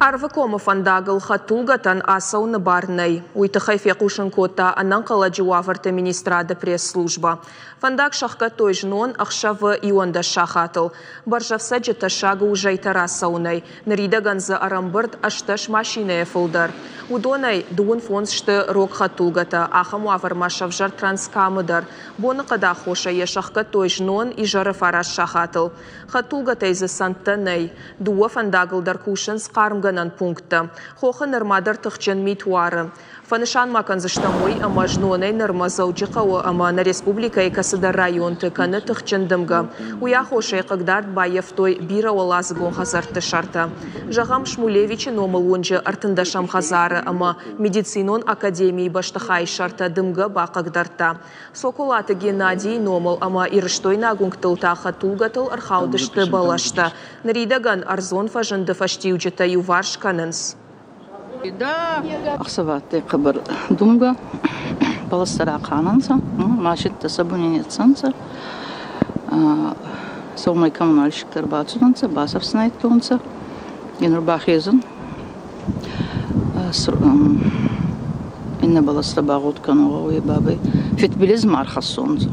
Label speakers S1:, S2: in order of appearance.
S1: Арвыкомы фӕндагыл хӕдтулгӕтӕн ацӕуыны бар нӕй. Уый тыххӕй фехъусын кодта Ӕнӕнхъӕлӕджы уавӕрты министрады пресс-службӕ. Фӕндаг сӕхгӕдтой знон ӕхсӕвы 11 сахатыл. Бӕрзӕфцӕджы тӕссаг у зӕйтӕ рацӕуынӕй. Ныридӕгӕн дзы ӕрӕмбырд 18 машинӕйӕ фылдӕр. Уыдонӕй 35 сты рог хӕдтулгӕтӕ. Ахӕм уавӕрмӕ сӕвзӕрд Транскамы дӕр. Боныхъӕды аххосӕй йӕ сӕхгӕдтой знон изӕры 9 сахатыл. Хӕдтулгӕтӕй дзы цӕндтӕ нӕй. Дыууӕ фӕндагыл дӕр кусынц хъармгӕнӕн пункттӕ. Хохы нырма дӕр тыхджын мит уары. Фӕнысан ма кӕндзыстӕм уый, ӕмӕ знонӕй нырмӕ Дзӕуджыхъӕуы ӕмӕ нӕ республикӕйы кӕцыдӕр районты кӕны тыхджын дымгӕ. Уый аххосӕй хъыгдард баййӕфтой бирӕуӕладзыгон хӕдзӕртты сӕртӕ. Зӕгъӕм, Шмулевичы номыл уынджы ӕртындӕсӕм хӕдзары ӕмӕ медицинон академийы бӕстыхайы сӕртӕ дымгӕ бахъыгдардта. Цоколаты Геннадийы номыл ӕмӕ Ирыстойнаг уынгтыл та хӕдтулгӕтыл ӕрхаудысты бӕлӕстӕ. Ныридӕгӕн ӕрдзон фӕзынды фӕстиуджытӕ иуварс кӕнынц.
S2: Ӕхсӕвӕдтӕй хъӕбӕр думгӕ, бӕлӕстӕ рахъанӕнцӕ, машинттӕ сӕ буни ниццӕнцӕ. Сӕумӕй коммунальщиктӕ ӕрбацудӕнцӕ, бацӕфснайдтонцӕ. И нур бахезун иннӕ бӕлӕстӕ багъуд кӕнун гъӕуй бабӕй. Фидбилиз ма ӕрхӕссонцӕ.